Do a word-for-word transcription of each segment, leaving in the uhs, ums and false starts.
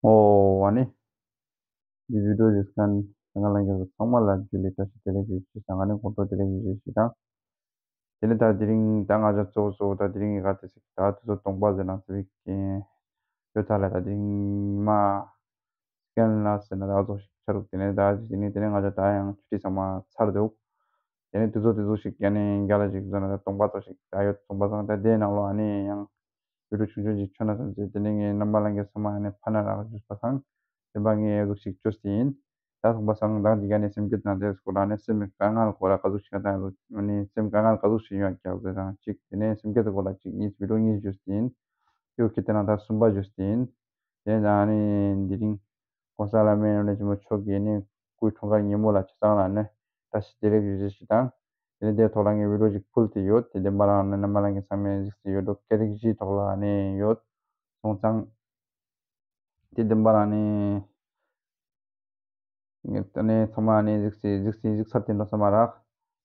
ཨོ་ཨ་ནི། འདི་བི་ཌིའོ་གཟིགས་མཁན་ང་ལ་རྒྱབ་ཚང་མ་ལ་ཇུ་ལེ་བཀྲ་ཤིས་བདེ་ལེགས་ཞུ་ཞུ་དང་། ཨ་ནི་གོང་དུ་བདེ་ལེགས་ཞུ་ཞུ་དང་། དེ་ནས་ད་དེ་རིང་ད་ང་ཅག་གཙོ་བོ་གཙོ་བོ་ད་དེ་རིང་གི་ག་དེ་ཞིག་ད་དུ་ཚོ་སྟོང་པ་ཟེར་ན་ཚེ་བིག་ཡོད་ད་ལ། ད་དེ་རིང་མ་སྐན་ལ་ཟེར་ན་ད་ཚོ་ཞིག་ཆ་རུག་དེ་ནས་ད་དེ་ནས་དེ་ནས་ང་ཅག་ད་ཡང་ཆུ་ཁྲི་ཚང་མ་ཚར་འདུག་དེ་ནས་དུས་ཚོད་དུས་ཚོད་ཞིག་ཡ་ནས་རྒྱ་ལ་ཞིག་བཟོ་ན་ད་སྟོང་པ་ཚོ་ཞིག་ད་ཡོད། སྟོང་པ་ཚང་ད་དེའི་ནང་ལོ་ཨ་ནི་ཡང་བི་ཌིའོ་ཆུང་ཆུང་ཞིག་ཆོད་ན་བསམ་ཚེ་དེ་ནས་ངའི་རྣམ་པ་ལ་ངའི་ས་མ་ཨ་ནི་ཕ་ན་རག་ཞུས་པ་དང་། དེ་འབའ་ངའི་གཟུགས་ཤིག་བཅོས་ཏེ་ཡིན། ད་སྟོང་པ་ཚང་ད་འདི་ག་ནས་སེམས་བསྐྱེད་དང་དེ་སྐོར་ལ་ནས་སེམས་དཀའ་ངལ་སྐོར་ལ་ག་ཟུག་ཞིག་ད་ཨ་ནི་སེམས་དཀའ་ངལ་ག་ཟུག་ཞིག་ཡོད་ཀྱག་ཟེར་དང་གཅིག་དེ་ནས་སེམས་བསྐྱེད་སྐོར་ལ་གཅིག་གཉིས་བི་ཌིའོ་གཉིས་བཅོས་ཏེ་ཡིན། ཡོད་ཀྱི་དེ་ནང་ད་གསུམ་པ་བཅོས་ཏེ་ཡིན། དེ་ནས་ཨ་ནི་འདི་རིང་༸གོང་ས་ལྷ་མོའི་རིན་པོ་ཆེ་མཆོག་གིས་ནི་སྐུའི་འཁྲུངས་སྐར་ཉིན་མོ་ལ་ཆ་ཚང་ལ་ནི་བཀྲ་ཤིས་བདེ་ལེགས་ཞུ་རྒྱུ་ཞིག་དང་། དེ་ནས་དེའི་ཐོག་ལ་ངས་བི་ཌིའོ་ཞིག་ཕུལ་ཏེ་ཡོད། དེ་བདེན་པ་རང་ནི་རྣམ་པ་ལ་ངས་ཚང་མས་གཟིགས་ཏེ་ཡོད་འགྲོ། སྐད་རིགས་བཞིའི་ཐོག་ལ་ནི་ཡོད། སོང་ཙང་དེ་བདེན་པ་རང་ནི་ངས་ད་ནི་ཚང་མ་ནི་གཟིགས་སི་གཟིགས་སི་གཟིགས་ཚར་ཏེ་འགྲོ་ས་མ་རག་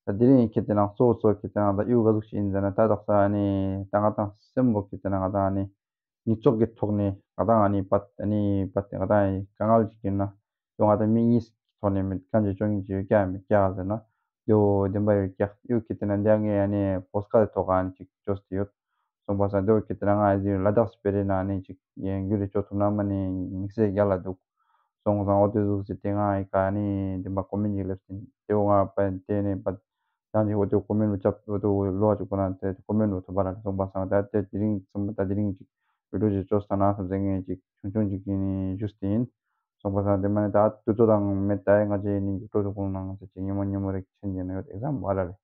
ད་དེ་རིང་ཁྱེད་དེ་ནང་གཙོ་བོ་གཙོ་བོ་ཁྱེད་དེ་ནང་ད་ཡུལ་ག་ཟུག་ཞིག་ཡིན་ཟེར་ན་ད་དག་ས་ནི་ད་ང་དང་སེམས་པོ་ཁྱེད་དེ་ནང་ང་དང་ནི་ཉིས་སྟོང་གི་ཐོག་ནས་ང་དང་ཨ་ནི་པད་ཨ་ནི་པད་ང་དང་དཀའ་ངལ་ཅིག་ཡིན་ན་ཡོང་ང་དང་མི་གཉིས་ཐོག་ནས་མི་གང་ཅི་ཅོ་ཉིན་ཅི་ཡོད་ཀྱག་མི་ཀྱག་ཟེར་ན་དེའོ་བདེན་པ་ཡོད་ཀྱག་ཡུལ་ཁྱེད་དེ་ནང་འདི་ངས་ཨ་ནི་པོ་སི་ཀར་ཐོག་ཨ་ནི་ཅིག་བཅོས་ཏེ་ཡོད། སོང་པ་སང་དེའོ་ཁྱེད་དེ་ནང་ང་ཨ་ནི་ལ་དྭགས་སི་པེ་རེ་ན་ཨ་ནི་ཅིག་ཡན་རྒྱུ་རེ་ཅོ་ཐུབ་ན་མ་ནི་དམིགས་བསལ་རྒྱ་ལ་འདུག་སོང་ཙང་འོ་དེ་ཟུག་ཟེར་ཏེ་ང་ཨི་ཀ་ནི་དེ་མ་ཀོ་མེན་ཅིག་ལེབས་ཏེ་དེའོ་ང་པ་དེ་ནས་པ་ཡང་ཅིག་འོ་དེ་ཀོ་མེན་རུ་ཅབ་འོ་དེ་ལོ་ཅིག་པོ་ན་དེ་ཀོ་མེན་རུ་ཐོབ་པ་ལ་སོང་པ་སང་ད་དེ་དེ་རིང་ཙམ་ད་དེ་རིང་ཅིག་བི་ཌིའོ་ཅིག་བཅོས་ས་ན་སོང་ཟེར་ངས་ཅིག་ཆུང་ཆུང་ཅིག་གིས་ནི་ཞུས་ཏེ་ཡིན། སོང་པ་སང་དེ་མ་ནི་ད་དུས་ཚོད་དང་མེད་ད་ང་ཅིག་ནི་ཡུ་ཊུབ་ཀུན་ནང་ཟེར་ཅིག་ཉིན་མོ་ཉིན་མོ་རེ་ཆེན་ཅིག་ན་ཡོད་ཨེག་ཛམ་བ་ལ་རེ།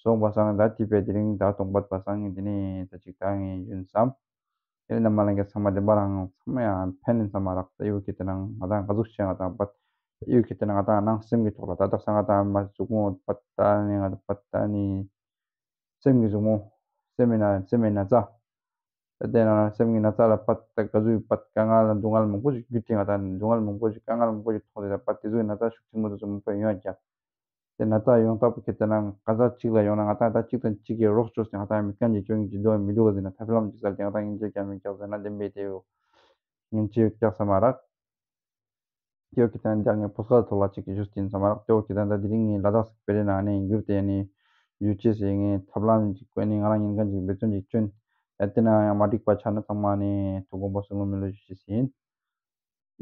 སོང་པ་སང་ད་དེ་པའི་དེ་རིང་ད་སྟོང་པ་པ་སང་ངས་དེ་ནི་ད་ཅིག་ད་ངས་ཡུན་བསམ། དེ་ནས་རྣམ་པ་ལྷན་རྒྱས་ཚང་མ་བདེན་པ་རང་ཚང་མ་ཡང་ཕན་ཡིན་ཚང་མ་རག་ད་ཡུལ་གྱི་དེ་ནང་ང་དང་ག་ཟུག་བྱས་ང་དང་པད་ཡུལ་གྱི་དེ་ནང་ང་དང་ནང་སེམས་ཀྱི་ཐོག་ལ་ད་དག་ས་ང་དང་མ་གཟུགས་མོ་པད་ད་ནི་ང་དང་པད་ད་ནི་སེམས་ཀྱི་གཟུགས་མོ་སེམས་མེད་ན་སེམས་མེད་ན་ཚ་ད་དེ་ནང་སེམས་ཀྱི་ན་ཚ་ལ་པད་ད་ག་ཟུག་པད་དཀའ་ངལ་ལ་སྡུག་བསྔལ་མང་པོ་ཞིག་རྒྱུ་དེ་ང་དང་སྡུག་བསྔལ་མང་པོ་ཞིག་དཀའ་ངལ་མང་པོ་ཞིག་མཐོང་དེ་ད་པད་དེ་ཟུག་ན་ཚ་ཤུགས་ཆེན་པོ་དེ་ཚོ་མང་པོ་ཡོང་ཡ་ཀྱང་། དེ་ན་ཚ་ཡོང་ཐབས་ཁྱེད་དེ་ན་ག་ས་གཅིག་ལ་ཡོང་ན་ང་དང་ད་གཅིག་དང་གཅིག་གིས་རོགས་བྱོས་ཏེ་ང་དང་མི་གང་གི་སྐྱོན་གྱི་འདུག་མི་འདུག་ག་ཟེར་ན་ཐབས་ལམ་གཅིག་ཟེར་ཏེ་ང་དང་ཡིན་གཅིག་ཀྱང་མི་ཀྱག་ཟེར་ན་བདེན་པའི་དེ་ཡོད་ཡིན་གཅིག་ཀྱག་ས་མ་རག་དེའོ་ཁྱེད་དང་འདི་ངས་པོ་སི་ཀར་ཐོག་ལ་གཅིག་གི་ཞུས་ཏེ་ཡིན་ས་མ་རག་དེའོ་ཁྱེད་དང་ད་དེ་རིང་ངས་ལ་དྭགས་སི་པེ་རེ་ན་ནས་འགྱུར་ཏེ་ནས་ཡུལ་ཅེས་སེ་ངས་ཐབས་ལམ་གཅིག་བཀོད་ནས་ང་རང་ཉིན་གང་གཅིག་འབད་བརྩོན་གཅིག་བསྐྱོན། ད་དེ་ན་ཡང་མ་འགྲིག་པ་ཆགས་ན་ཚང་མ་ནས་ཐུགས་དགོངས་པ་སུ་ངོ་མི་ལོ་ཞུ་ཞེས་ཡིན།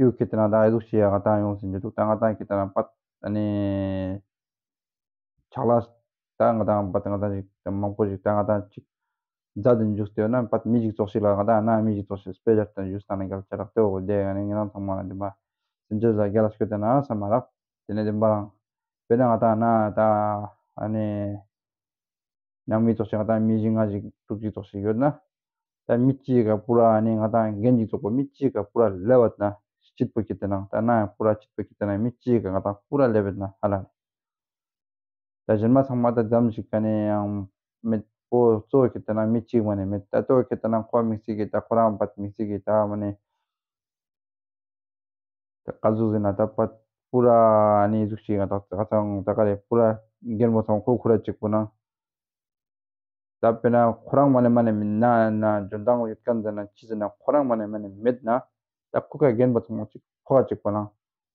ཡུལ་ཁྱེད་དེ་ན་ད་ཨེ་ཟུག་ཤེས་ཡ་ང་དང་ཡོང་ཟིན་རྒྱུ་འདུག་ད་ང་དང་ཁྱེད་དེ་ན་པད་ཨ་ནི་ཆག་ལ་ད་ང་དང་པད་ང་དང་ཅིག་མང་པོ་ཞིག་ད་ང་དང་ཅིག་མཛའ་དུ་འཇུག་སྟེ་ཡོད་ན་པད་མི་ཅིག་ཙོགས་ཤིག་ལ་ང་དང་ན་མི་ཅིག་ཙོགས་ཤིག་དཔེ་ཆ་དང་ཞུས་ས་ན་གལ་ཆེ་རག་སྟེ་འོ་དེ་ཨ་ནི་ང་རང་ཚང་མ་ལ་འདི་མ་སེམས་ཅན་ལ་རྒྱ་ལ་སྐྱོད་དེ་ན་ས་མ་རག་དེ་ནས་འདི་མ་རང་དཔེར་ན་ང་དང་ན་ད་ཨ་ནི། ནང་མི་ཙོགས་ཤིག་ང་དང་མི་བཞི་ལྔ་ཞིག་དྲུག་ཅིག་ཙོགས་ཤིག་ཡོད་ན། ད་མི་གཅིག་ག་པུ་ར་ནི་ང་དང་རྒན་གཅིག་ཙོགས་པོ་མི་གཅིག་ག་པུ་ར་ལེབ་ན་སྐྱིད་པོ་ཁྱེད་དེ་ནང་ད་ན་ཡང་པུ་ར་སྐྱིད་པོ་ཁྱེད་དེ་ནང་མི་གཅིག་ག་ང་དང་པུ་ར་ལེབ་ན་ཧ་ལ་ནི། ད་གཞན་མ་ཚང་མ་ད་འཛམ་ཞིག་ག་ནས་ཡང་མེད་པོ་གཙོ་བོ་ཁྱེད་དེ་ནང་མི་གཅིག་མ་ནས་མེད་ད་གཙོ་བོ་ཁྱེད་དེ་ནང་ཁོ་མི་གཅིག་གི་ད་ཁོ་རང་པད་མི་གཅིག་གི་ད་མ་ནས། ད་ག་ཟུག་ཟེར་ན་ད་པ་པུ་ར་ནི་ཟུག་ཞིག་ང་ད་ད་ཚང་ད་ག་རེ་པུ་ར་རྒན་པོ་ཚང་ཁོ་ཁུ་ར་གཅིག་པོ་ན། ད་དཔེར་ན་ཁོ་རང་མ་ནས་མ་ནས་མིན་ན་ན་འཇོན་ཐང་ཡོད་མཁན་ཟེར་ན་ཅི་ཟེར་ན་ཁོ་རང་མ་ནས་མ་ནས་མེད་ན་ད་ཁུ་ཁ་རྒན་པོ་ཚང་གཅིག་ཁོ་ཁ་གཅིག་པོ་ན།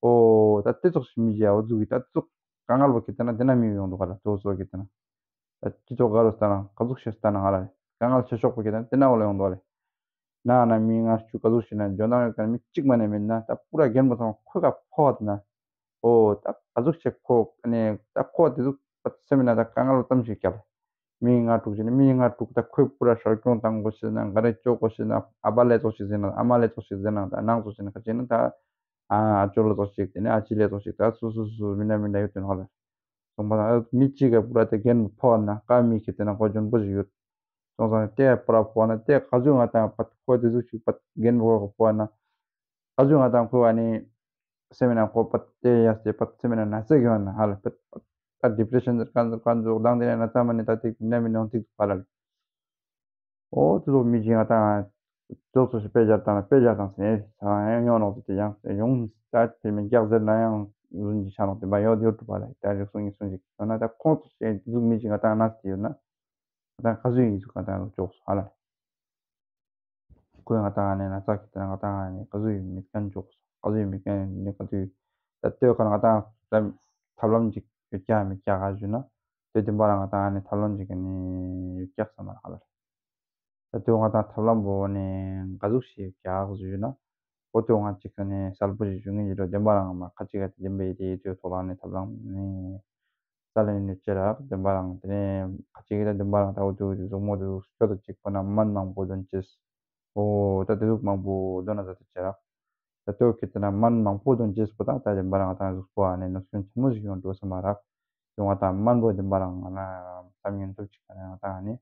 ཨོ་ད་དེ་ཙོགས་ཤིག་མི་བྱེད་ཨོ་ཟུག་གི་ད་དེ་ཙོགས་དཀའ་ངལ་བོ་གི་ད་ན་དེ་ན་མི་ཡོང་འདུག་ག་ལ་ཙོགས་ཙོགས་གི་ད་ན། ད་སྤྱི་ཚོགས་ག་རུ་ལྟ་ན་ག་ཟུག་ཤེས་ལྟ་ན་ང་ལ་རེད། དཀའ་ངལ་ཆེ་ཤོས་པོ་ཁྱེད་དང་དེ་ན་འོ་ལ་ཡོང་འདུག་རེད། ན་ན་མི་ང་ཆུ་ག་ཟུག་ཤེས་ན་འཇོན་ཐང་ཡོད་མཁན་མི་གཅིག་མ་ནས་མེད་ན་ད་པུ་ར་རྒན་པོ་ཚང་ཁོས་ག་ཕོག་ན། ཨོ་ད་ག་ཟུག་ཤེས་ཁོ་ནས་ད་ཁོ་དེ་ཟུག་པ་སེམས་ན་ད་དཀའ་ངལ་ཙམ་ཞིག་བརྒྱབ། མི་ང་དྲུག་ཅིག་ནས་མི་ང་དྲུག་ད་ཁོས་པུ་ར་ཧྲ་སྐྱོང་བཏང་དགོས་ཤེས་ན་ག་རེ་སྐྱོ་དགོས་ཤེས་ན་ཨ་ཕ་ལས་ཙོགས་ཤིག་ཟེར་ན་ཨ་མ་ལས་ཙོགས་ཤིག་ཟེར་ན་ད་ནང་ཙོགས་ཤིག་ན་ག་ཅིག་ན་ད། ཨ་ཨ་ཅོ་ལ་ཙོགས་ཤིག་དེ་ནས་ཨ་ཅི་ལས་ཙོགས་ཤིག་ད་སུ་སུ་སུ་མི་འདྲ་མི་འདྲ་ཡོད་དོན་ཧ་ལ། སོང་པ་དང་མི་གཅིག་ག་པུ་ར་དེ་རྒན་ཕོག་ན་ཀ་མི་ཁྱེད་དེ་ན་ཁོ་འཇོན་པོ་ཞིག་ཡོད། སོང་ཙང་དེ་པུ་ར་ཕོག་ན་དེ་ག་ཚོད་ང་དང་པ་ཁོ་དེ་ཟུག་ཞིག་པ་རྒན་ཕོག་ག་ཕོག་ན། ག་ཚོད་ང་དང་ཁོ་ཨ་ནི་སེམས་ན་ཁོ་པ་དེ་ཡ་སེ་པ་སེམས་ན་ན་ཚ་གི་ཡོད་ན་ཧ་ལ་པ་ད་ཌི་པི་རེ་ཤན་ཟེར་གང་ཟེར་གང་ཟེར་དང་དེ་ན་ན་ཚ་མ་ནི་ད་དེ་མི་འདྲ་མི་འདྲ་ཡོང་ཐིག་ཧ་ལ། ཨོ་ཙི་ཙོགས་མི་གཅིག་ང་དང་ཙོགས་ཙོགས་ཤིག་དཔེ་སྦྱར་དང་དཔེ་སྦྱར་དང་ཟེར་ས་ཡང་ཡོང་ནོག་ཟེར་ཏེ་ཡང་ཡོང་ད་དེ་མི་རྒྱག་ཟེར་ན་ཡང་རྫུན་གྱི་ཆ་ནོག་དེ་འབའ་ཡོད་ཡོད་གྲུབ་པ་ལ་ད་རིགས་སུ་ངེས་སུ་ཞིག་ཡོད་ན་ད་ཁོང་ཚོ་ཞིག་ཟུག་མི་གཅིག་ང་དང་ན་ཟེར་ཡོད་ན་ང་དང་ག་ཟུག་ཡིན་ཟུག་ང་དང་ཙོགས་སུ་ཧ་ལ། ཁོས་ང་ཏང་ནི་ན་ཚ་གི་དེ་ན་ང་ཏང་ནི་ག་ཚོད་ཡོད་མེད་མཁན་འཇོག་ག་ཚོད་ཡོད་མེད་མཁན་ནི་ག་ཚོད་ཡོད། ད་ལྟོས་ཁ་ང་ཏང་ཐབས་ལམ་ཅིག་ཡོད་ཀྱག་མེད་ཀྱག་ག་ཞུ་ན། དེ་བདེན་པ་རང་ང་ཏང་ནི་ཐབས་ལམ་ཅིག་ག་ནི་ཡོད་ཀྱག་བསམ་མ་རག་ལ། ད་ལྟོས་ང་ཏང་ཐབས་ལམ་པོ་ནི་ག་ཟུག་ཞིག་ཡོད་ཀྱག་ཞུ་ན། འོ་ལྟོས་ང་ཅིག་ག་ནི་གསལ་པོ་ཞིག་ཞུ་ངེས་ཀྱི་འགྲོ། བདེན་པ་རང་མ་ཁ་ཅིག་ག་བདེན་པའི་དེ་ཡོད་དུས་ཐོག་ལ་ནི་ཐབས་ལམ་ནི། ས་ལེན་ནུས་ཅེ་རག་བདེན་པ་རང་དེ་ནས་ཁ་ཅིག་གིས་ད་བདེན་པ་རང་ད་འུ་ཐུག་གི་གཟུགས་མོ་དུ་སྐྱོ་དང་གཅིག་པ་ན་སྨན་མང་པོ་འདོན་ཅེས། འོ་ད་དེ་ཟུག་མང་པོ་འདོན་ན་ཟ་དུ་ཅེ་རག་ད་ལྟོས་ཁྱེད་དེ་ན་སྨན་མང་པོ་འདོན་ཅེས་པོ་དང་ད་བདེན་པ་རང་ད་གཟུགས་པོ་ཨ་ནས་ནོར་སྐྱོན་ཆེན་མོ་ཞིག་ཡོང་འགྲོ་ས་མ་རག་ཡོང་བ་དང་སྨན་པོ་བདེན་པ་རང་ང་ན་ཙམ་ཉན་ཐུབ་ཅིག་ད་ནས་ང་ད་ཨ་ནི།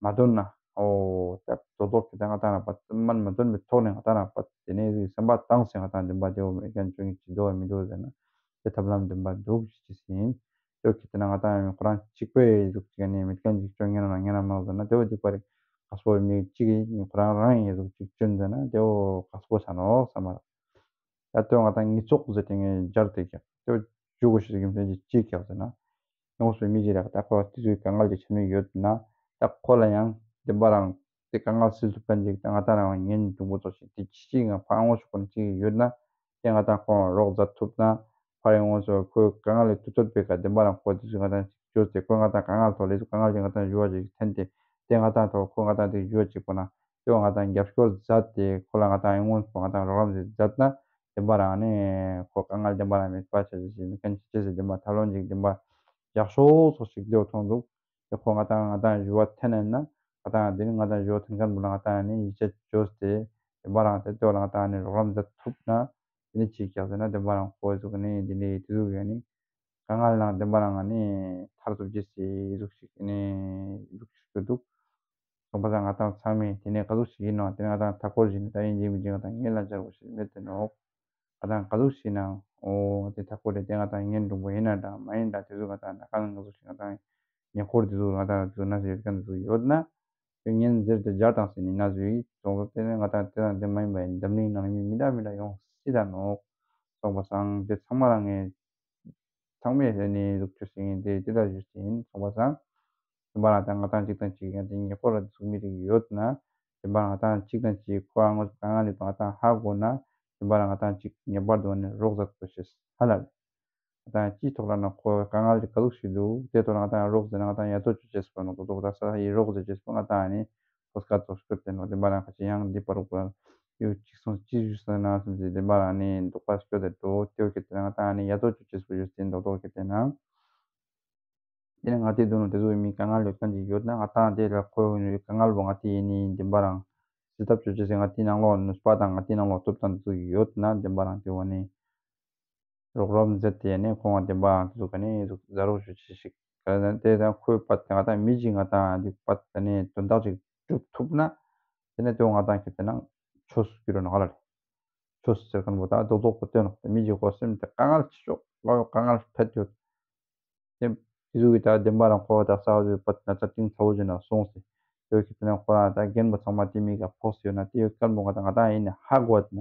མ་འདོན་ན། ཨོ། ད་རྡོག་རྡོག་གི་ད་ང་ཏང་ན་པ་སྨན་མ་འདོན་པའི་ཐོག་ནས་ང་ཏང་ན་པ་དེ་ནས་རིགས་སེམས་པ་བཏང་ཟེར་ང་ཏང་འདུན་པ་དེ་འོ་མེད་མཁན་ཆོས་ཉིད་ཅི་འདུག་མི་འདུག་ཟེར་ན། དེ་ཐབས་ལམ་འདུན་པ་འདུག་ཅི་ཅི་ཟིན། ཅོ་ཁི་དེ་ན་ང་ཏང་ཡང་ཁོ་རང་གཅིག་པའི་གཟུགས་གཅིག་ནས་མེད་མཁན་ཅིག་ཅོ་ཉན་ན་ཉན་ན་མ་ཟེར་ན་དེ་བ་འདུག་པ་རེད། ག་སོ་མི་གཅིག་གིས་ཁོ་རང་རང་ཡི་གཟུགས་གཅིག་ཅོ་ཟེར་ན་དེ་བ་ག་སོ་ཆ་ནོ་ས་མ་རེད། ད་ལྟོས་ང་ཏང་ཉིས་ཚོགས་ཟེར་ཏེ་ངས་སྦྱར་ཏེ་ཀྱང་ལྟོས་བཅུ་དགུ་ཞིག་རྒྱུ་མཚན་གྱིས་གཅིག་ཀྱང་ཟེར་ན། ཡོངས་སུ་མི་བྱེད་རག་ད་ཁོ་དེ་ཚོའི་དཀའ་ངལ་དེ་ཆེན་མོ་ཡོད་ན། ད་ཁོ་ལ་ཡང་བདེན་པ་རང་དེ་དཀའ་ངལ་སེལ་ཐུབ་མཁན་ཅིག་ད་ང་ཏང་རང་ངན་འབྱུང་པོ་ཚོ་ཞིག་དེ་ཅི་ཅིག་ང་ཕ་ངོ་ཤོག་པ་ཅིག་ཡོད་ན། དེ་ང་ཏང་ཁོང་རོགས་མཛད་ཐུབ་ན། ཕ་རེ་ངོ་ཚོ་ཁོའི་དཀའ་ངལ་ལས་ཐུབ་ཐུབ་པའི་ཀ་བདེན་པ་རང་ཁོ་དེ་ཚོའི་ང་ཏང་ཅིག་བཅོས་ཏེ་ཁོ་ང་ཏང་དཀའ་ངལ་ཐོག་ལས་དཀའ་ངལ་ཅིག་ང་ཏང་ཞུ་བ་ཅིག་འཐེན་ཏེ། དེ་ང་ཏང་ཐོག་ཁོ་ང་ཏང་དེ་ཞུ་བ་ཅིག་པོ་ན། དེ་བ་ང་ཏང་རྒྱབ་སྐྱོར་མཛད་དེ་ཁོ་ལ་ང་ཏང་ཡང་སྔོན་སུ་ང་ཏང་རོགས་རམ་ཞིག་མཛད་ན། བདེན་པ་རང་ནས་ཁོ་དཀའ་ངལ་བདེན་པ་རང་མེད་པ་བྱ་བྱེད་ཞིག་མི་མཁན་ཅི་བྱེད་ཟེར་བདེན་པ་ཐབས་ལམ་ཅིག་བདེན་པ་ཡག་ཤོས་ཚོ་ཞིག་ལྟེ་བ་མཐོང་འདུག་དེ་ཁོ་ང་ཏང་ང་ཏང་ཞུ་བ་འཐེན་ན་ན། ང་ཏང་དེ་ནི་ང་ཏང་ཞུ་བ་འཐེན་མཁན་མི་ལ་ང་ཏང་ནི་ཡིད་ཆེས་བཅོས་ཏེ། བདེན་པ་རང་དེ་ལྟེ་བ་ལ་ང་ཏང་ནི་རོགས་རམ་མཛད་ཐུབ་ན། དེ་ནི་ཅིག་རྒྱག་ཟེར་ན་བདེན་པ་རང་ཁོ་ཟུག་ནི་འདི་ནི་དེ་ཟུག་ཡོད་ནི། དཀའ་ངལ་ནང་བདེན་པ་རང་ནི་ཐར་ཐུབ་ཅེས་སི་ཟུག་ཞིག་ནི་ཟུག་ཞིག་འདུག་སོང་པ་སང་ང་ཏང་ཚང་མས་དེ་ནས་ག་ཟུག་ཞིག་ཡིན་ནོ་དེ་ནས་ང་ཏང་མཐའ་སྐོར་ཞིག་ནི་ད་ཡིན་གཅིག་མིན་གཅིག་ང་ཏང་ངེས་ལ་འཆར་དགོས་ཞིག་མེད་དེ་ནོ། ང་ཏང་ག་ཟུག་ཞིག་ནང་འོ་དེ་མཐའ་སྐོར་དེ་དེ་ང་ཏང་ངན་འགྲོ་པོ་ཡིན་ན་འདྲ་མ་ཡིན་འདྲ་དེ་ཚོ་ང་ཏང་ན་ག་ནང་ག་ཟུག་ཞིག་ང་ཏང་ཉེ་འཁོར་དེ་ཚོ་ང་ཏང་དེ་ཚོ་ན་ཟེར་ཡོད་མཁན་དེ་ཚོ་ཡོད་ན། དེ་ངན་ཟེར་དེ་སྦྱར་དང་ཟེར་ནི་ན་ཟུག་ཡིན་སོང་ཙང་དེ་ནས་ང་ཏང་དེ་དང་དེ་མ་ཡིན་པ་ཡིན་འཛམ་གླིང་ནང་མི་མི་འདྲ་མི་འདྲ་ཡོང་སྲིད་ད་ནོ། སོང་པ་སང་དེ་ཚང་མ་རང་ངས། ཚང་མས་ནི་ལུགས་ཆོས་ཟིན་དེ་དེ་ལྟར་ཞུ་ཟིན་སོང་པ་སང་། དེ་འབའ་རང་ད་ང་ཏང་གཅིག་དང་གཅིག་ཡང་དེ་ཉེ་འཁོར་ལ་ཚུགས་མི་རིགས་ཡོད་ན། དེ་འབའ་ང་ཏང་གཅིག་དང་གཅིག་ཁོ་ཨ་ངོས་དཀའ་ངལ་ཡོད་པ་ང་ཏང་ཧ་གོ་ན། དེ་འབའ་ང་ཏང་གཅིག་ངེས་པར་དུ་ནི་རོགས་ཟ་དགོས་ཤེས་ཧ་ལ་ལས། ང་ཏང་སྤྱིའི་ཐོག་ལ་ན་ཁོ་དཀའ་ངལ་དེ་ག་ལུགས་ཤིག་འདུག་དེ་ཐོག་ལ་ང་ཏང་རོགས་ཟེར་ན་ང་ཏང་ཡ་ཏོ་ཅོ་ཅེས་པ་ནོ་ཏོ་ཏོ་ད་ས་ཡི་རོགས་ཟེར་ཅེས་པ་ང་ཏང་ནི། ཕོ་སྐད་ཐོག་སྐྱོད་དེ་ནོ་དེ་འབའ་རང་ཁ་ཅིག་ཡང་འདི་པར་རུ་པར་ཡོད་ཅིག་སོང་ཅི་ཞུ་ས་ན་སོང་ཅི་དེ་འབའ་རང་ནི་འདུག་པ་སྐྱོད་དེ་འགྲོ་དེ་བོ་ཁྱེད་དེ་ང་ཏང་ནི་ཡ་ཏོ་ཅོ་ཅེས་པོ་ཡོད་སྟེ་འདུག་ཏོ་ཁྱེད་དེ་ན། དེ་ནི་ང་དེ་འདུག་ནོ་དེ་ཚོ་མི་དཀའ་ངལ་ཡོད་མཁན་ཅིག་ཡོད་ན་ང་ཏང་དེ་ལ་ཁོ་ཡོད་ནི་དཀའ་ངལ་བོ་ང་དེ་ཡིན་ནི་དེ་འབའ་རང་སེལ་ཐབས་ཅོ་ཅེས་སེ་ང་དེ་ནང་ལོགས་ནུས་པ་དང་ང་དེ་ནང་ལོགས་སྟོབས་དང་དེ་ཚོ་ཡོད་ན་དེ་འབའ་རང་དེ་བོ་ནི། རོགས་རམ་མཛད་དེ་ནས་ཁོང་ང་བདེན་པའང་དེ་ཚོ་ག་ནས་ཟ་རོགས་ཞུ་ཅི་ཞིག་ག་ནས་དེ་དང་ཁོའི་པད་ང་ཏང་མི་གཅིག་ང་ཏང་འདི་པད་དེ་ནས་དོན་དག་ཅིག་སྒྲུབ་ཐུབ་ན། དེ་ནས་དེ་ང་ཏང་གི་དེ་ནང་ཆོས་སུ་གྱུར་ནོ་ག་ལ་རེད། ཆོས་ཟེར་མཁན་པོ་ད་རྡོག་རྡོག་པོ་སྟོན་ནོ་དེ་མི་གཅིག་ཁོ་སེམས་དེ་དཀའ་ངལ་ཆེ་ཤོས་ལ་ཡོད་དཀའ་ངལ་འཕྲད་ཡོད། དེ་དེ་ཚོ་གི་ད་བདེན་པ་རང་ཁོ་ད་ས་བ་ཚོའི་པད་ན་ཚ་གཏིང་ཚ་བོ་ཅིག་ན་སོང་སྟེ། དེ་གི་དེ་ནས་ཁོ་རང་ད་རྒན་པོ་ཚང་མ་དེ་མི་ག་ཕོགས་ཡོད་ན་དེ་ཡོད་མཁན་པོ་ང་ཏང་ང་ཏང་ཡིན་ནི་ཧ་གོ་ན།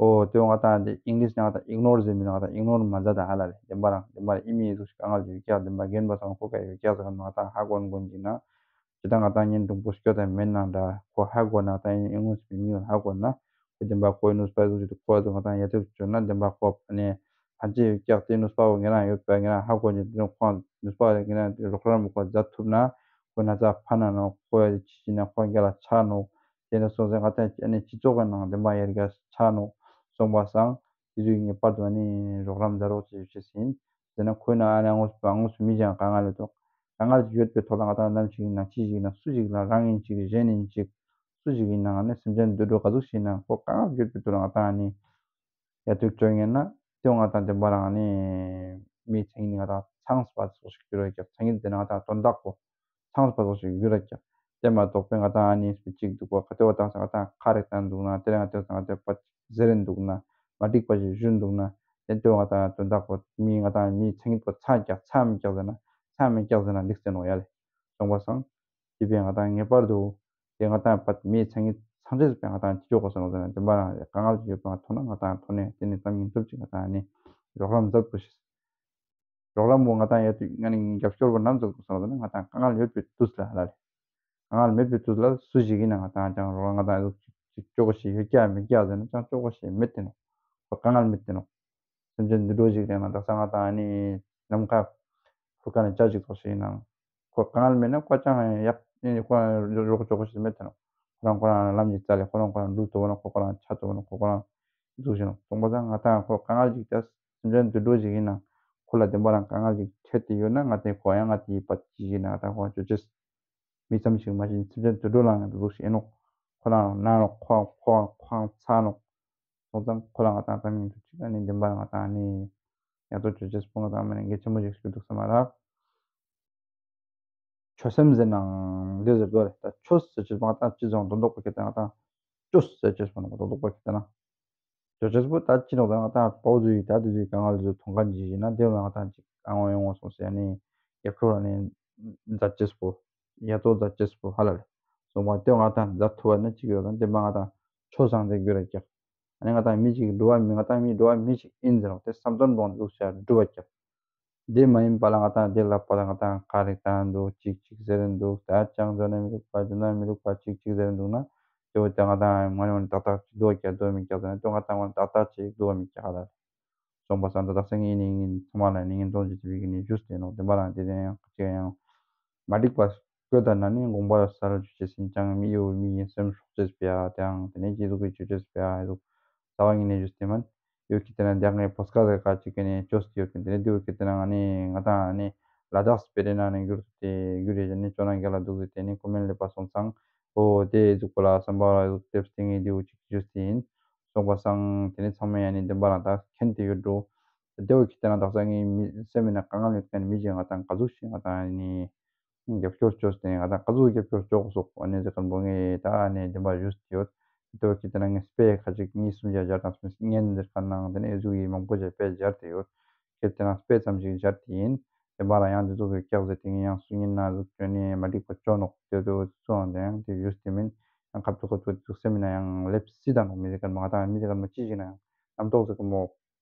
ཨོ་དེ་ང་ཏང་དེ་ཨིང་ལིཤ་ནང་ང་ཏང་ཨིག་ནོར་ཟེར་མི་ང་ཏང་ཨིག་ནོར་མ་མཛད་ད་ཧ་ལ་ལས་བདེན་པ་རང་བདེན་པ་ཨི་མི་ཡི་ཟུག་ཞིག་དཀའ་ངལ་ཅིག་ཡོད་ཀྱག་བདེན་པ་རྒན་པ་ཚང་ཁོ་ག་ཡོད་ཀྱག་ཟེར་མཁན་ང་ཏང་ཧ་གོ་མཁན་ཅིག་ན། ཇི་ལྟར་ང་ཏང་གཉེན་དྲུང་པོ་སྐྱོ་དང་མེད་ནང་འདྲ་ཁོ་ཧ་གོ་ན་ད་ཡིན་ཨིན་ངོས་སུ་མི་ཡོད་ཧ་གོ་ན་ཁོ་བདེན་པ་ཁོའི་ནུས་པ་ཟུག་ཅིག་ཏུ་ཁོ་ཚོ་ང་ཏང་ཡ་ཐུབ་བྱོས་ན་བདེན་པ་ཁོ་ནས་ཕན་ཆད་ཡོད་ཀྱག་དེ་ནུས་པ་བོ་ངེད་རང་ཡོད་པ་ངེད་རང་ཧ་གོ་ཉེ་དེ་ནས་ཁོ་ནུས་པ་ངེད་རང་རོགས་རམ་ཁོ་མཛད་ཐུབ་ན་ཁོ་ན་ཚ་ཕན་ན་ནོ་ཁོ་ཡ་ཅི་ཅི་ན་ཁོ་རྒྱ་ལ་ཆ་ནོ་དེ་ནས་སོང་ཟེར་ང་ཏང་ཨ་ནི་སྤྱི་ཚོགས་ཀྱི་ནང་བདེན་པ་ཡ་རྒྱ་ཆ་ནོ་སོང་པ་སང་དེ་ཚོའི་ངེས་པར་དུ་ཨ་ནི་རོགས་རམ་མཛད་རོགས་ཅེས་ཞུ་ཅེས་ཡིན། དེ་ན་ཁོའི་ནང་ཨ་ནི་ཨ་ངོས་སུ་ཨ་ངོས་སུ་མི་ཅང་དཀའ་ངལ་ཡོད་དོ། དཀའ་ངལ་ཡོད་པའི་ཐོག་ལ་ང་ཏང་ནམ་ཞིག་ཡིན་ན་ཅི་ཞིག་ཡིན་ན་སུ་ཞིག་ལ་རང་ཡིན་ཅིག་གཞན་ཡིན་ཅིག་སུ་ཞིག་ཡིན་ན་ང་ནི་སེམས་ཅན་འདུལ་འགྲོ་ག་ཟུག་ཞིག་ཡིན་ན་ཁོ་དཀའ་ངལ་ཡོད་པའི་ཐོག་ལ་ང་ཏང་ནི་ཡ་ཐུག་བཅོ་ངེས་ན་དེ་ང་ཏང་བདེན་པ་རང་ནི་མིའི་མཚན་ཉིད་ནི་ང་ཏང་ཚངས་པ་ཟུག་ཞིག་འགྱུར་བ་ཀྱང་མཚན་ཉིད་དེ་ནི་ང་ཏང་དོན་དག་པོ་ཚངས་པ་ཟུག་ཞིག་འགྱུར་བ་ཀྱང་དེ་མ་གཏོགས་པའི་ང་ཏང་ཨ་ནི་སྤྱི་གཅིག་འདུག་པ་ག་དེ་བ་དང་ས་ང་ཏང་ཁ་རེ་བཏང་འདུག་ན་དེ་རིང་ང་ཏང་ས་ང་ཏང་པ་ཟེར་རེ་འདུག་ན་མ་འགྲིག་པ་ཞིག་ཞུ་འདུག་ན་དེ་ལྟོས་ང་ཏང་དོན་དག་པོ་མི་ང་ཏང་མིའི་མཚན་ཉིད་པོ་ཚ་རྒྱག་ཚ་མི་རྒྱག་ཟེར་ན་ཚ་མི་རྒྱག་ཟེར་ན་འགྲིག་ཟེར་ནོ་ཡ་ལེ། སོང་པ་སང་། དེ་བས་ང་ཏང་ངེས་པར་དུ་དེ་ང་ཏང་པ་མིའི་མཚན་ཉིད་ཚང་ཚེ་ཟེར་བས་ང་ཏང་ཅི་ཆོག་གོ་ཟེར་ནོ་ཟེར་ན་དེ་མ་རང་དཀའ་ངལ་ཅིག་ཡོད་པ་ང་ཐོག་ན་ང་ཏང་ཐོག་ནས་དེ་ནི་ཙམ་ཉིན་ཐུབ་ཅིག་ང་ཏང་ནི་རོགས་རམ་མཛད་དགོས་ཤེས། རོགས་རམ་པོ་ང་ཏང་ཡོད་དུས་ང་ནི་རྒྱབ་སྐྱོར་པོ་ནམ་ཚོད་དགོས་སོང་ལ་ང་ཏང་དཀའ་ངལ་ཡོད་པའི་དུས་ལ་ལ་རེད། དཀའ་ངལ་མེད་པའི་དུས་ལ་སུ་ཞིག་ཡིན་ན་ང་ཏང་ཅང་རོགས་ང་ཏང་ཡོད་ སྐྱོ་པོ་ཞིག་ཡོད་ཀྱག་མེད་ཀྱག་ཟེར་ན་ཅང་སྐྱོ་པོ་ཞིག་མེད་དེ་ནོ། ཁོ་དཀའ་ངལ་མེད་དེ་ནོ། སེམས་ཅན་དུད་འགྲོ་ཞིག་རེད་ན་དག་ས་ང་དང་ཨ་ནི་ནམ་མཁའ་ཕུར་ཁ་ནས་བྱ་ཞིག་ཐོགས་ཤིག་ཡིན་ནའང་ཁོ་དཀའ་ངལ་མེད་ན་ཁོ་ཅང་ཡག་ཁོ་རང་རོགས་སྐྱོ་པོ་ཞིག་མེད་དེ་ནོ། ཁོ་རང་ཁོ་རང་ལམ་ཞིག་བཙལ་ལེ་ཁོ་རང་ཁོ་རང་འགྲུལ་ཐུབ་ན་ཁོ་ཁོ་རང་ཆ་ཐུབ་ན་ཁོ་ཁོ་རང་འདུག་ཞིག་ནོ། སོང་པ་སང་ང་དང་ཁོ་དཀའ་ངལ་ཞིག་ད་སེམས་ཅན་དུད་འགྲོ་ཞིག་ཡིན་ན་ཁོ་ལ་བདེན་པ་རང་དཀའ་ངལ་ཞིག་འཕྲད་དེ་ཡོད་ན་ང་དང་ཁོ་ཡང་ང་དེའི་བར་ཅི་ཞིག་ན་ང་དང་ཁོ་ཅོ་ཅེས། མི་ཙམ་ཞིག་མ་ཤེས་སེམས་ཅན་དུད་འགྲོ་ལའང་འདུག་ཞིག་ཨེ་ནོ། ཁོ་རང་ན་ནོ་ཁོ་ཁོ་ཁོ་ཚ་ནོ། སོང་ཙང་ཁོ་ལ་ང་དང་ཙམ་ཡིན་དུ་ཅིག་ཨ་ནི་བདེན་པ་ང་དང་ཨ་ནི་ཡ་ཏོ་ཅོ་ཅེས་སྤོང་ང་དང་མ་ནི་འགན་ཆེན་མོ་ཞིག་ཞུ་འདུག་ས་མ་རག་ཆོས་སེམས་ཟེར་ནའང་འདི་ཟེར་དོ་རེད། ད་ཆོས་ཟེར་ཅེས་པ་ང་དང་ཅི་ཙང་དོན་ལྡོག་པ་ཁྱེད་དང་ང་དང་ཅོས་ཟེར་ཅེས་པ་ནོ་དོན་ལྡོག་པ་ཁྱེད་དང་ན། ཅོ་ཅེས་པོ་ད་ཅི་ནོ་ད་ང་དང་པའོ་ཛུའི་ད་དུ་ཟུའི་གང་ང་ལ་ཟུ་ཐོང་ག་འཇི་ཞིག་ན་དེ་ང་དང་ཅིག་ཨ་ངོ་ཡོང་ངོ་སོང་ཟེར་ནི་རྒྱབ་ཁྱོར་ནི་མཛད་ཅེས་པོ་ཡ་ཏོ་མཛད་ཅེས་པོ་ཧ་ལ་ལེ། སོང་པ་དེ་ང་དང་མཛད་ཐུབ་པ་ནི་ཅིག་ཡོད་ན་དེ་མ་ང་དང་ཆོས་བཟང་དེ་རྒྱུ་ར་རྒྱག་ཨ་ནི་ང་དང་མི་ཅིག་འགྲོ་བ་མི་ང་དང་མི་འགྲོ་བ་མི་ཅིག་ཡིན་ཟེར་རོགས་དེ་བསམ་དོན་སྦོང་འདུག་ཟེར་འགྲོ་བ་རྒྱག་དེ་མ་ཡིན་པ་ལ་ང་དང་དེ་ལབ་པ་ལ་ང་དང་ག་རེ་དང་འདུག་ཅིག་ཅིག་ཟེར་འདུག་ད་ཅང་འཇོན་ན་མི་རུག་པ་འཇོན་ན་མི་རུག་པ་ཅིག་ཅིག་ཟེར་འདུག་ན་དེ་བོ་དེ་ང་དང་ང་ཡོང་ཏག་ཏག་ཅིག་འདུག་རྒྱག་འདུག་མི་རྒྱག་ཟེར་ན་དེ་ང་དང་ང་ཏག་ཏག་ཅིག་འདུག་མི་རྒྱག་ལ། སོང་པ་སང་ད་དག་ས་ངའི་ནི་ངིན་ཚང་མ་ལ་ནི་ངིན་གཏོང་ཅིག་ཅིག་བི་གི་ནི་ཞུས་ཏེ་ནོ་དེ་མ་རང་དེ་དེ་ཡང་ཅིག་ཡང་མ་འགྲིག་པ་བཀོད་ད་ན་ནི་དགོངས་པ་ས་ར་ཅུ་ཅེས་ཟིན་ཅང་མི་ཡོ་མི་ཡིན་སེམས་སྲོག་ཅེས་པ་ཡ་དེའང་དེ་ནས་ཅི་ཟུག་གི་ཅུ་ཅེས་པ་ཡ་ཟུག་རྩ་བ་ངིན་ནས་ཞུས་ཏེ་མན། ཡོད་ཀྱི་དེ་ན་རྒྱ་ངའི་བོད་སྐད་ཟེར་ཁ་ཅིག་གི་ནས་བཅོས་ཏེ་ཡོད་ཀྱི་དེ་ནས་འདི་ཡོད་ཀྱི་དེ་ན་ང་ནི་ང་དང་ནི་ལ་དྭགས་སི་པེ་རེ་ན་ནི་གྱུར་ཏེ་གྱུར་རེ་ནི་ཅོ་ན་རྒྱ་ལ་འདུག་ཟེར་དེ་ནི་ཀོ་མེན་ལེ་པ་སོང་ཙང་ཨོ་དེ་ཟུག་པ་ལ་བསམ་པ་ལ་ཟུག་དེབ་སྟེང་ངེ་འདི་འུ་ཅིག་གྱུར་ཏེ་ཡིན། སོང་པ་སང་དེ་ནི་ཚང་མ་ཡ་ནི་བདེན་པ་ལ་ད་མཁྱེན་ཏེ་ཡོད་འགྲོ། དེ་ཡོད་ཀྱི་དེ་ན་དག་ས་ངའི་མི་སེམས་མི་ན་དཀའ་ངལ་ཡོད་མཁན་མི་ཅིག་ང་དང་ག་ཟུག་ཞིག་ང་དང་ནི། རྒྱབ་སྐྱོར་བཅོས་ཏེ་ང་དང་ཀ་ཟུག་རྒྱབ་སྐྱོར་བཅོ་དགོས་སོགས་ཨ་ནི་ཟེར་མཁན་པོ་ངས་ད་ཨ་ནི་བདེན་པ་ཞུས་ཏེ་ཡོད། དེ་བ་ཁྱེད་དེ་ན་ངས་དཔེ་ཁ་ཅིག་གཉིས་གསུམ་བརྒྱ་སྦྱར་དང་སྨན་ཟེར་མཁན་ནང་དེ་ནས་ཨེ་ཟུག་ཡིན་མང་པོ་ཞིག་དཔེ་སྦྱར་ཏེ་ཡོད། ཁྱེད་དེ་ན་དཔེ་ཙམ་ཞིག་སྦྱར་ཏེ་ཡིན། བདེན་པ་རང་ཡང་འདི་ཚོ་གི་སྐྱག་ཟེར་ཏེ་ངས་ཡང་སུ་ཡིན་ན་ཟུག་ཁྱོད་ནས་མ་འགྲིག་པ་བཅོ་ནོག་དེ་ཚོ་ཚོའང་དེ་ཡང་དེ་ཞུས་ཏེ་མིན། ཡང་ཁ་ཐུག་ཁ་ཐུག་ཚུགས་སེམས་མིན་ན་ཡང་ལེབ་སྲིད་ད་ནོག་མི་ཟེར་མཁན་མ་ང་དང་མི་ཟེར་མཁན་མ་ཅི་ཞིག་ན་ཡང་རྣམ་རྟོག་ཟེར་གི་མོ།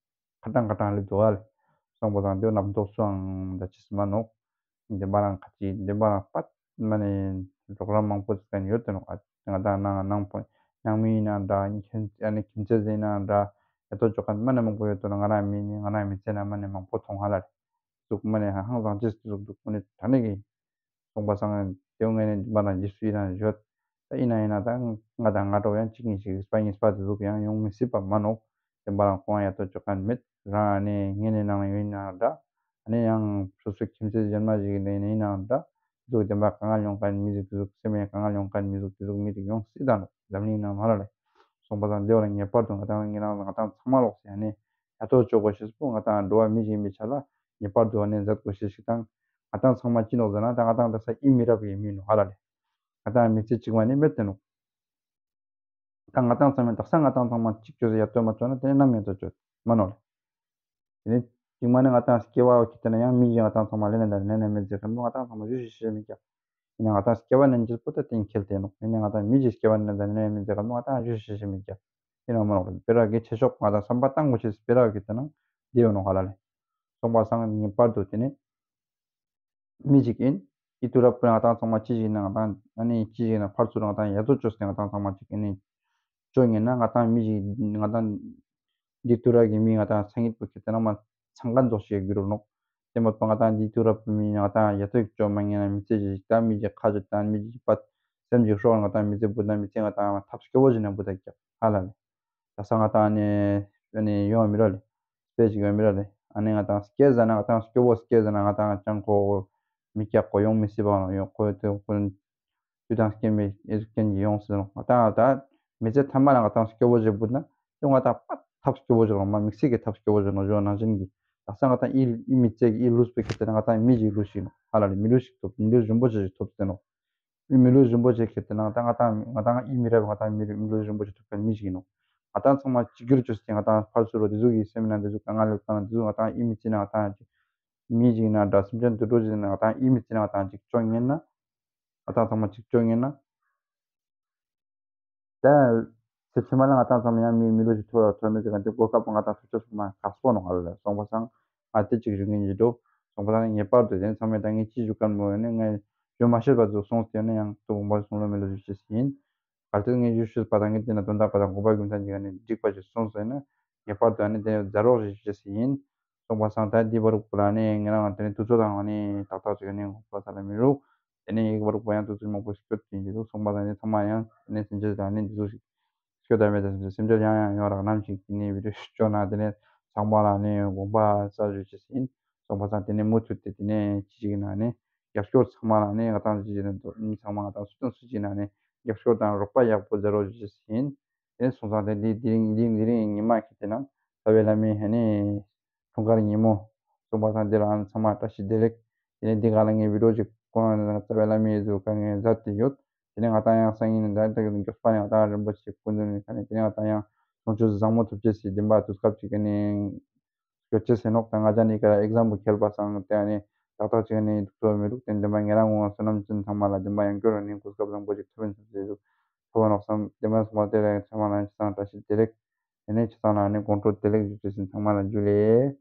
ཁ་གྲངས་ཁ་གྲངས་སླེབས་འདུག་ཨ་ལེ། སོང་པ་དང་དེ་རྣམ་རྟོག་སུའང་ད་ཅི་སི་མ་ནོག་བདེན་པ་རང་ཁ་ཅིག་བདེན་པ་རང་པད་མ་ནས་གྲོགས་རམ་མང་པོ་ཟེར་མཁན་ཡོད་དེ་ནོག་ཨ་ང་དང་ནང་ནང་པོ་ཉང་མི་ཡིན་ན་འདྲ་ཁྱིམ་ཨ་ནི་ཁྱིམ་མཚེས་ཟེར་ན་འདྲ་ཡ་ཏོ་ཅོ་མཁན་མ་ནས་མང་པོ་ཡོད་དེ་ནོག་ང་རང་མི་ནི་ང་རང་མི་ཚེ་ན་མ་ནས་མང་པོ་མཐོང་ཧ་ལ་ལེ། ཟུག་མ་ནས་ཧང་ཧང་བཟང་ཅིག་ཟུག་འདུག་ཁོ་ནི་དྲ་ནས་གི་སོང་པ་སང་དེའུ་ངས་ནི་མ་རང་རྗེས་སུ་ཡིན་ན་ཡོད། ད་ཡིན་ན་ཡིན་ན་ད་ང་དང་ང་འགྲོ་ཡང་གཅིག་གཉིས་ཤིག་རིག་པ་གཉིས་པ་དེ་ཟུག་ཡང་ཡོང་མི་སྲིད་པ་མ་ནོག་བདེན་པ་རང་ཁོང་ཡ་ཏོ་ཅོ་མཁན་མེད། རང་ཨ་ནི་ངས་ནི་ནང་ཡོད་ཡིན་ན་འདྲ། ཨ་ནི་ཡང་སོ་སོའི་ཁྱིམ་མཚེས་གཞན་མ་ཞིག་ནས་ཡིན་ན་འདྲ། དེ་ཟུག་བདེན་པ་དཀའ་ངལ་ཡོང་མཁན་མི་ཟིག་དེ་ཟུག་སེམས་ཡང་དཀའ་ངལ་ཡོང་མཁན་མི་ཟིག་དེ་ཟུག་མི་ཟིག་ཡོང་སྲིད་ད་ནོག་འཛམ་གླིང་ནང་མ་ར་ལེ། སོང་པ་དང་དེ་བ་ལ་ངེས་པར་དུ་ང་དང་ངེད་རང་ང་དང་ཚང་མ་ལོག་ཟེར་ཨ་ནི་ཡ་ཏོ་ཅོ་དགོས་ཤེས་པོ་ང་དང་འགྲོ་བ་མི་ཞིག་ཡིན་པའི་ཆ་ལ་ངེས་པར་དུ་ཨ་ནི་མཛད་དགོས་ཤེས་ཤིག་དང་། ང་དང་ཚང་མ་ཅི་ནོག་ཟེར་ན་ད་ང་དང་ད་ས་ཨི་མི་རབས་ཀྱི་མི་ནོག་ཧ་ལ་ལེ། ང་དང་མི་ཚེ་གཅིག་མ་ནི་མེད་དེ་ནོག་ད་ང་དང་ཚང་མས་དག་ས་ང་དང་ཚང་མ་གཅིག་བཅོས་ཡ་ཏོ་མ་བཅོས་ན་དེ་ནི་ནམ་ཡ་ཏོ་བཅོས་མ་ནོག་ལེ། དེ་ནི་གཅིག་མ་ནི་ང་དང་སྐྱེ་བ་འོ་ཁྱེད་དེ་ན་ཡང་མི་ཡིས་ང་དང་ཚང་མ་ལེན་ན་ད་ནི་ནམ་མེད་ཟེར་ག་མོ་ང་དང་ཚང་མ་ཞུ་ཞུ་ཞུ་མི་རྒྱག་ཡིན་ན་ང་དང་སྐྱེ་བ་ནན་ཅིག་པོ་ད་གཏན་འཁེལ་ཏེ་ནོག་ཡིན་ན་ང་དང་མི་ཞིག་སྐྱེ་བ་ནན་ད་ནི་མི་ཟེར་ག་མོ་ང་དང་ཞུ་ཞུ་ཞུ་མི་རྒྱག་ཡིན་ན་མ་ནོག་སྤེ་ར་གི་ཆེ་ཤོག་ང་དང་བསམ་པ་བཏང་དགོས་ཤེས་སྤེ་ར་གི་དེ་ན་དེ་ཡོད་ནོག་ཧ་ལ་ལེ། སོང་པ་སང་ངེས་པར་དུ་དེ་ནི་མི་ཞིག་ཡིན། ཡིད་དུ་རབ་པོ་ང་དང་ཚང་མ་ཅི་ཞིག་ཡིན་ན་ང་དང་ཨ་ནི་ཅི་ཞིག་ཡིན་ན་ཕར་ཚུར་ང་དང་ཡ་ཏོ་ཅོས་ཏེ་ང་དང་ཚང་མ་ཅིག་ཨ་ནི་ཅོ་ཉན་ན་ང་དང་མི་ཞིག་ང་དང་འདི་དུས་རབས་ཀྱི་མི་ང་དང་སང་ཉིན་པོ་ཁྱེད་དེ་ན་མ་ཚང་མཁན་ཚོགས་ཤིག་གྱུར་ནོག་དེ་མ་གཏོགས་ང་དང་འདི་དུས་རབས་མི་ང་དང་ཡ་ཏོ་ཅོ་མ་ཉན་ན་མི་ཚེ་ཞིག་ད་མི་ཞིག་ཁ་ཅིག་ད་མི་ཞིག་པ་སེམས་ཞིག་ཧྲོག་ང་དང་མི་ཚེ་བུད་ན་མི་ཚེ་ང་དང་ཐབས་སྐྱོ་བོ་ཞིག་ན་བུད་ད་ཀྱག་ཧ་ལ་ལེ། ད་ས་ང་དང་ནི་ནི་ཡོང་མི་ར་ལེ། དཔེ་ཞིག་ཡོང་མི་ར་ལེ། ཨ་ནི་ང་དང་སྐྱེ་ཟ་ན་ང་དང་སྐྱོ་བོ་སྐྱེ་ཟ་ན་ང་དང་ཅང་ཁོ་མི་སྐྱག་གོ་ཡོང་མི་སྲིད་པ་ནོ་ཡོང་ཁོ་དེ་ཁོ་དུས་དང་སྐྱེ་མི་ཨེ་ཟུག་རྐྱེན་གྱིས་ཡོང་སྲིད་ནོ་ང་དང་ད་མི་ཚེ་ཐ་མ་ལ་ང་དང་སྐྱོ་བོ་ཞིག་བུད་ན་ཡང་ང་དང་པ་ཐབས་སྐྱོ་བོ་ཞིག་རོ་མ་དམིགས་བསལ་གྱི་ཐབས་སྐྱོ་བོ་ཞིག་ནོ་ཞོ་ནང་བཞིན་གྱི་ད་ས་ང་དང་ཨི་ཨི་མི་ཚེ་གི་ཨི་ལུས་པའི་ཁེ་ཏེ་ན་ང་དང་མི་ཞིག་ལུས་ཤིག་ནོ་ཧ་ལ་ལེ་མི་ལུས་ཤིག་ཐོབ་མི་ལུས་རིན་པོ་ཆེ་ཞིག་ཐོབ་སྟེ་ནོ། མི་ལུས་རིན་པོ་ཆེ་ཁྱེད་དེ་ན་ད་ང་དང་ང་དང་ཨི་མི་རབས་ང་དང་མི་རུ་མི་ལུས་རིན་པོ་ཆེ་ཐོབ་མཁན་མི་ཞིག་ཡིན་ནོ། ང་དང་ཚང་མ་གཅིག་གྱུར་བཅོས་ཏེ་ང་དང་ཕར་ཚུར་རོ་དེ་ཚོ་གི་སེམས་ན་དེ་ཚོ་དཀའ་ངལ་ཡོད་དང་དེ་ཚོ་ང་དང་ཨི་མི་ཚེ་ན་ང་དང་ཅིག་མི་ཞིག་ན་འདྲ་སེམས་ཅན་དུད་འགྲོ་ཞིག་ན་ང་དང་ཨི་མི་ཚེ་ན་ང་དང་ཅིག་བཅོ་ཉན་ན་ང་དང་ཚང་མ་གཅིག་བཅོ་ཉན་ན། ད་ཚེ་ཕྱི་མ་ལ་ང་དང་ཚང་མ་ཡང་མི་མི་ལུས་ཤིག་ཐོབ་ཐོབ་མི་ཚེ་ག་འདི་གོ་སྐབས་ང་དང་ཐུབ་ཆོག་སོང་མ་ཁག་སོ་ནོ་ཧ་ལ་སོང་པ་སང་ང་དེ་གཅིག་རིག་ངེས་ཀྱི་འགྲོ་སོང་པ་སང་ངེས་པར་དུ་དེ་ཚང་མས་ད་ངས་ཅི་ཞུ་གར་མོ་ཡོད་ནས་ངས་ཞུ་མ་ཤེས་པ་ཚོ་སོང་སྟེ་ནས་ཡང་ཏུ་བོང་པ་སོང་ལོ་མི་ལུས་ཤིག་ཅེས་ཡིན། གལ་ཏེ་ངས་ཞུ་ཞུས་པ་དང་ངས་དེ་ན་དོན་དག་པ་དང་དགོངས་པ་རྒྱུ་མཚན་གྱི་ཨ་ནི་འགྲིག་པ་ཞིག་གསུངས་སོང་ན་ངེས་པར་དུ་ཨ་ནི་དེ་ནས་མཛད་རོགས་ཞེས་ཞུས་ཟིན་ཡིན། སོང་པ་སང་ད་འདི་བར་བུ་ལ་ནི་ངས་རང་དེ་ནས་དུས་ཚོད་དང་ཨ་ནི་ཏག་ཏག་ཅིག་ཨ་ནི་དགོངས་པ་ས་ལ་མི་རུག་དེ་ནས་ཡིག་བར་བུ་ཡང་དུས་ཚོད་མང་པོ་ཞིག་སྐྱོད་དེ་ཡིན་གྱི་འདུག་སོང་པ་དང་ནི་ཚང་མ་ཡང་དེ་ནས་སེམས་ཅན་ལ་ནི་འདི་ཚོ་ཞིག་སྐྱོད་ད་མེད་ད་སེམས་ཅན་སེམས་ཅན་ཡང་ཡང་ཡོང་རག་ནམ་ཞིག་དེ་ནས་བི་ཌིའོ་ཞིག་སྐྱོད་ན་དེ་ནས་ཚང་མ་ལ་ནི་དགོངས་པ་ས་ཞུ་ཞེས་ཟིན། སོང་པ་སང་དེ་ནས་མུ་མཐུད་དེ་དེ་ནས་ཅི་ཞིག་ན་ནི་རྒྱབ་སྐྱོར་ཚང་མ་ལ་ནི་ང་ཏང་ཅི་ཞིག་ན་མི་ཚང་མ་ང་ཏང་སུ་དང་སུ་ཅིག་ན་ནི་རྒྱབ་སྐྱོར་དང་རོགས་པ་ཡག་པོ་མཛད་རོགས་ཞུ་ཞེས་ཡིན། དེ་ནས་སོང་ཙང་དེ་འདི་འདི་རིང་འདི་འདི་རིང་ཉི་མ་ཁྱེད་དེ་ནང་རྩ་བའི་བླ་མའི་ཧ་ནི་འཁྲུངས་སྐར་ཉིན་མོ། སོང་པ་སང་དེ་ལ་ཨ་ཚང་མ་བཀྲ་ཤིས་བདེ་ལེགས། དེ་ནས་འདི་ག་ལ་ངས་བི་ཌིའོ་ཅིག་ཁོ་རང་རྩ་བའི་བླ་མའི་ཟུར་ཁ་ངས་མཛད་དེ་ཡོད། དེ་ནས་ང་ཏང་ཡང་སང་ཉིན་ད་ལྟ་མགྱོགས་པ་ནས་ང་ཏང་རིན་པོ་ཆེ་སྐུ་མདུན་ནས་ཁ་ནས་དེ་ནས་ང་ཏང་ཡང་ལོངས་སྤྱོད་བཟང་མོ་ཐོབ་ཅེས་སི་བདེན་པ་དུས་སྐབས་ཅིག་གི་ནས་སྐྱོད་ཅེས་སེ་ནོག་དང་ང་ཅག་ནི་ཀ་ཨེག་ཛམ་པལ་ཁེལ་པ་སང་དེ་ནས་ཏག་ཏག་ཅིག་ནས་འདུག་ཚོ་མི་འདུག་དེ་བདེན་པ་ངེད་རང་ངོ་བསོད་ནམས་ཅན་ཚང་མ་ལ་བདེན་པ་ཡང་སྐྱོར་ནས་གོ་སྐབས་བཟང་པོ་ཅིག་ཐོབ་ཡིན་ཟེར་ཟེར་ཐོབ་པ་ནོག་བསམ་བདེན་པ་སོང་བ་དེ་རེད། ཚང་མ་ལ་ཆ་ཚང་བཀྲ་ཤིས་བདེ་ལེགས། དེ་ནས་ཆ་ཚང་ལ་ནི་དགོང་དྲོ་བདེ་ལེགས་ཞུ་ཅེས་སེ་ཚང་མ་ལ་འཇུ་ལེ།